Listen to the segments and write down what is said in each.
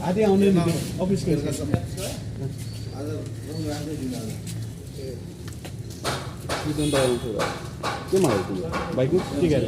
आधी आउने अफिस के बाइक ठीक है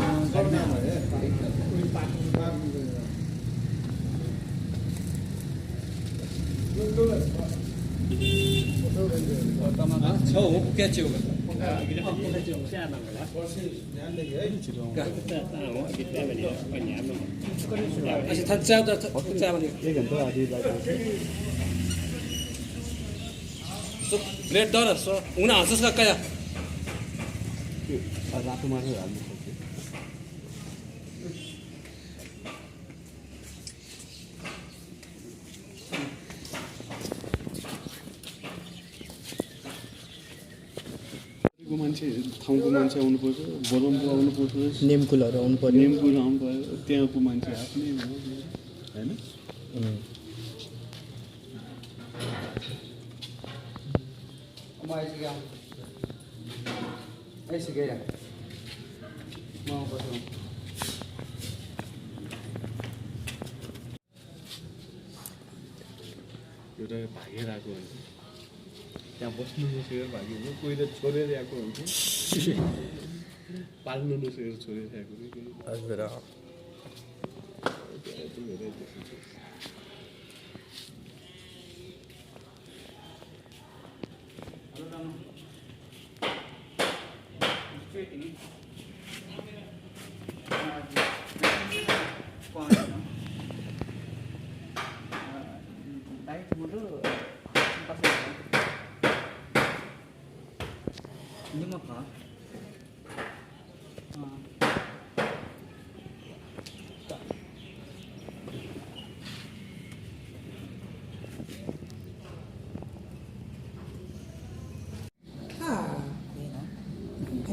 Great dollar, so una answers ka kaya? रातो मार्छ हाल्नु को मान्छे ठाउँको मान्छे आउनुपर्छ बरमको आउनुपर्छ नेमकुलहरू आउनु पर्यो नेमकुल आउनु पर्यो त्यहाँको मान्छे आफ्नै हो हैन एउटा भागेर आएको हुन्छ त्यहाँ बस्नु नसकेर भाग्यो कोही त छोडेर आएको हुन्छ पाल्नु नसकेर छोडेर आएको हजुर Nhưng mà hả?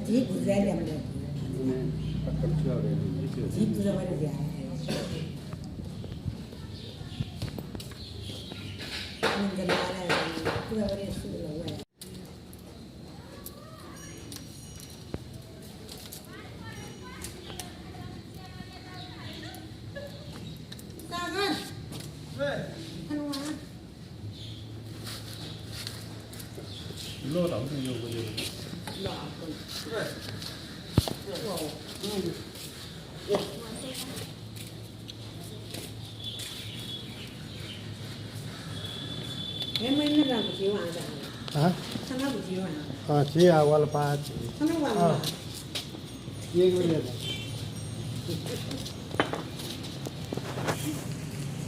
Chị cũng dễ làm được. Chị cũng ra được vậy. Mình cái này cứ ra đây sự là vậy. Lo lắm thì nhiều cái gì Em mới nó làm cái gì hả Thằng nó cái gì chỉ là qua là ba Thằng nó làm ये को ले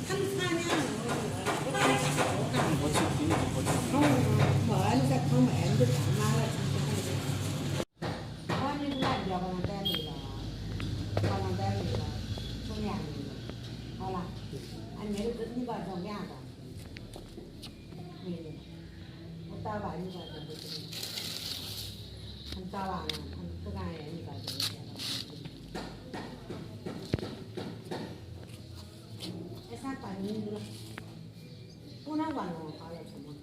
Thằng sai nha. Không, mở anh sẽ không mẹ em cứ thẳng ra là bao nhiêu lại giờ còn làm tem gì là trong nhà gì hoặc là anh nhớ được như vậy trong nhà cả mình tao bảo như vậy anh tao bảo là anh cái này như vậy cái xác phải như thế cô nó quản nó phải là什么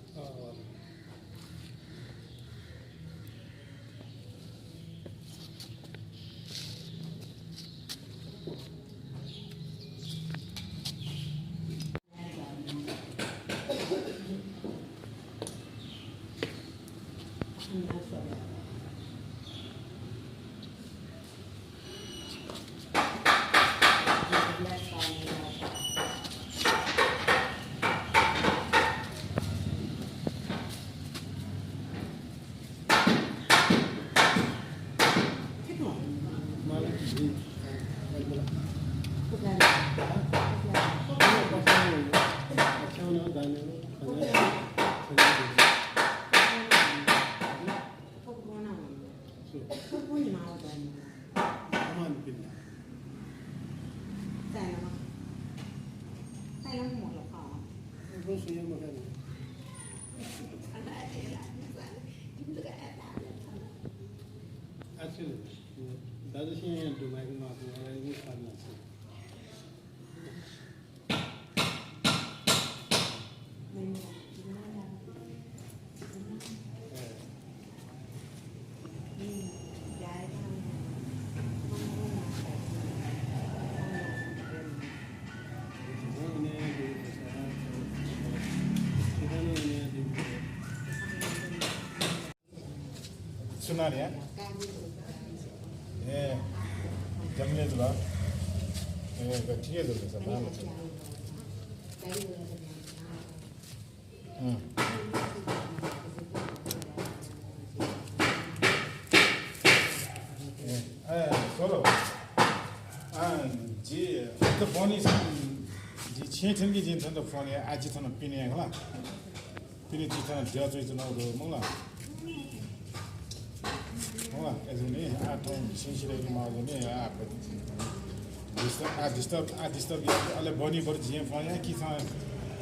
दादा से यहाँ Dubai में आप लोग ये करना चाहिए सुनानिया ए जमले दुला ए ठीक है दुला सब नाम है सोलो जी तो बनी जी छेठन की जिन तो फोन है आज तो ना पीने है ना पीने जितना जज हुई तो ना वो मंगला मंगला ऐसे नहीं आठों सिंसिले की मार दो नहीं आप डिस्टर्ब या अलग बनी पर जी फोन है कि सा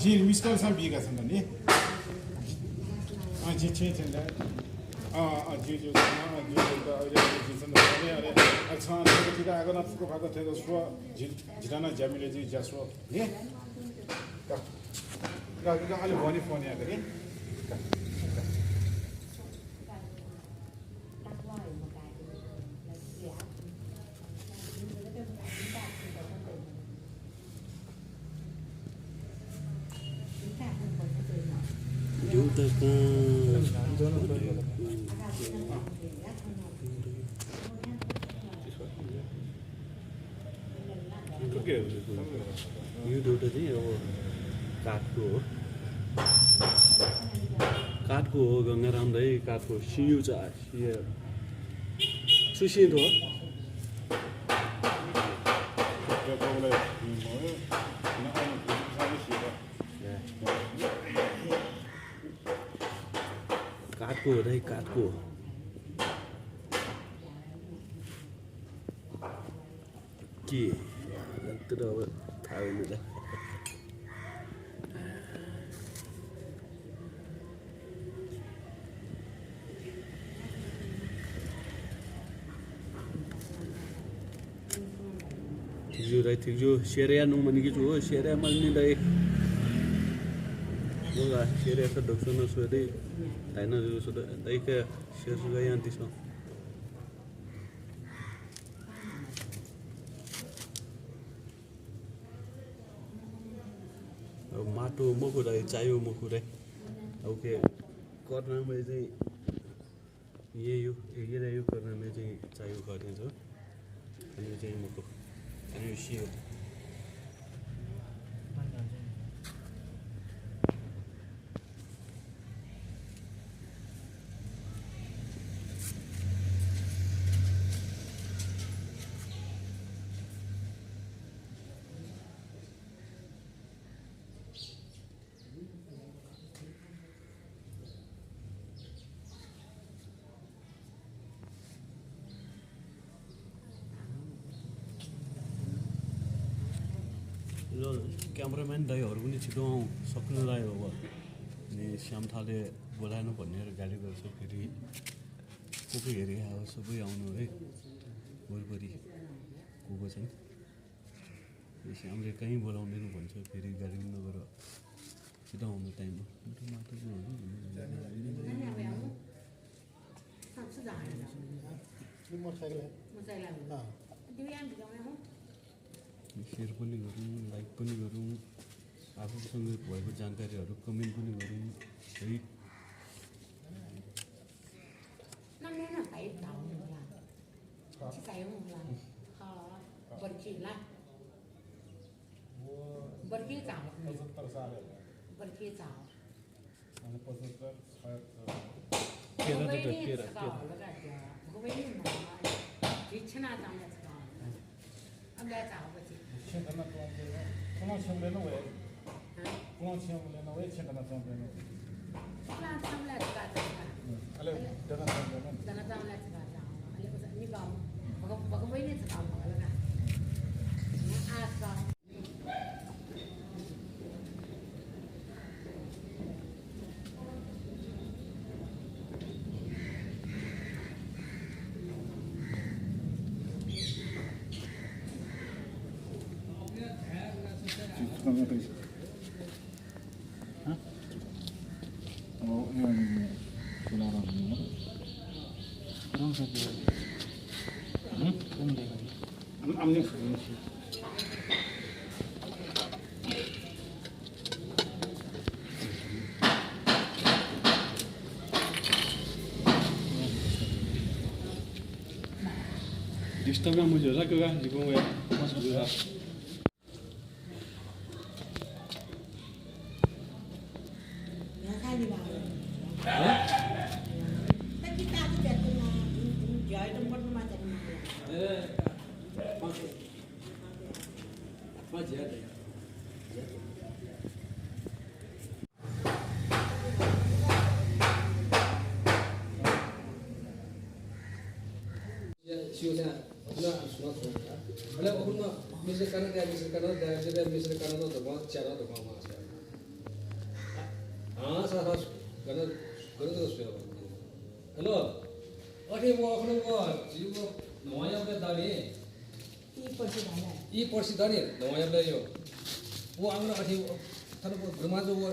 जी मिस कॉल सा भी का संग नहीं आज जी छेठन है जी तो अरे अच्छा तो ठीक है अगर ना उसको भागा थे तो उसको जितना जमीले जी जसो ये का अलग बनी फोन है करें यो दुईटा चाहिँ अब काठको हो गङ्गाराम दाई काठको सियु चाहिँ सुसिद हो काठको हो दाई काठको के तर अब थाहा होइन त ठिक दाइ ठिक जो सेरिया नु भनेको छु हो सेरिया मैले दाइ बोला सेरिया त ढोक्छ नसोधे होइन सोध दाइ क्या सेरसुगा यहाँ त्यसमा माटो मकुराई चाहियो मकुराई अब के कर्नामा चाहिँ यही हो यो कर्नामा चाहिँ चाहियो गरिन्छ अनि यो चाहिँ मको अनि यो सियो क्यामराम्यान दाइहरू पनि छिटो आउँ सक्नु लाग्यो अब अनि श्यामथाले बोलाएन भनेर गाली गर्छ फेरि को हेरि अब सबै आउनु है वरिपरि को चाहिँ श्यामले कहीँ बोलाउँदैन भन्छ फेरि गाली पनि नगर छिटो आउनु टाइममा सेयर पनि गरौँ लाइक पनि गरौँ आफूसँग भएको जानकारीहरू कमेन्ट पनि गरौँ है 디스터브 한번 줘라 그가 지금 왜 맞습니다. nhà thay đi vào tất nhiên ta cứ đẹp mà giỏi trong con mà chẳng mà Shiv Sena अपना सुना सुना अरे अपना मिस्टर करना डायरेक्टर मिस्टर करना तो बहुत चला तो काम आ हाँ सर करना करना तो सुना हेलो अरे वो अपने वो जीव को नवाया पे दानी đi qua sự đại này ई पर्सि दानी नवाया पे यो वो आंगना अठी थाने वो ब्रह्मा जो वो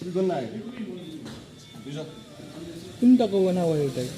이건 나이. 끝나고 나와야 돼.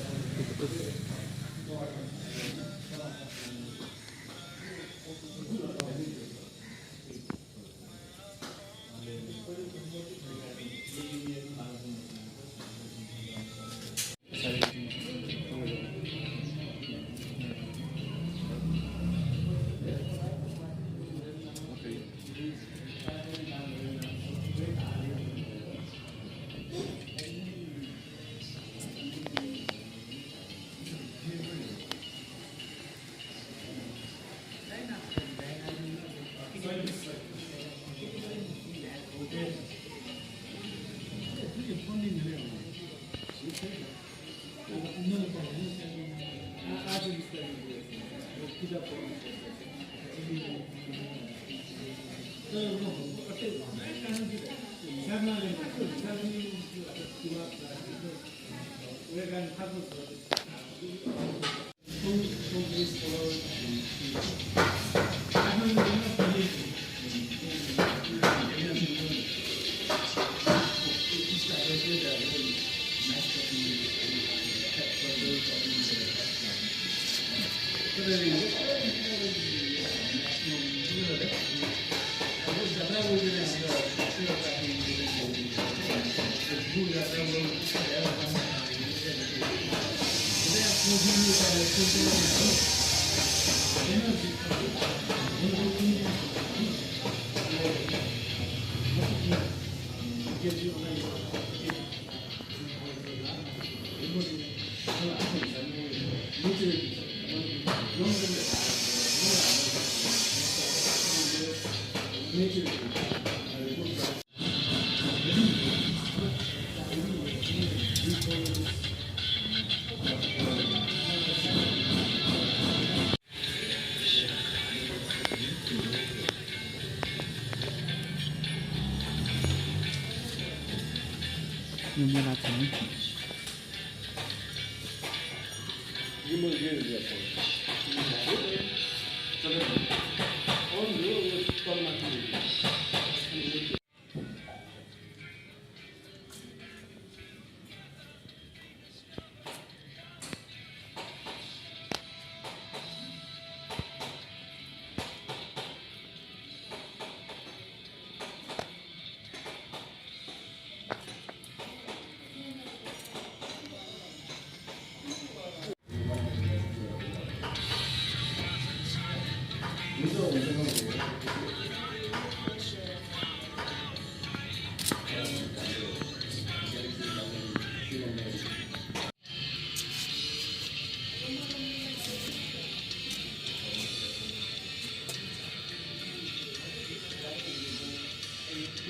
My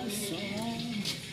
song.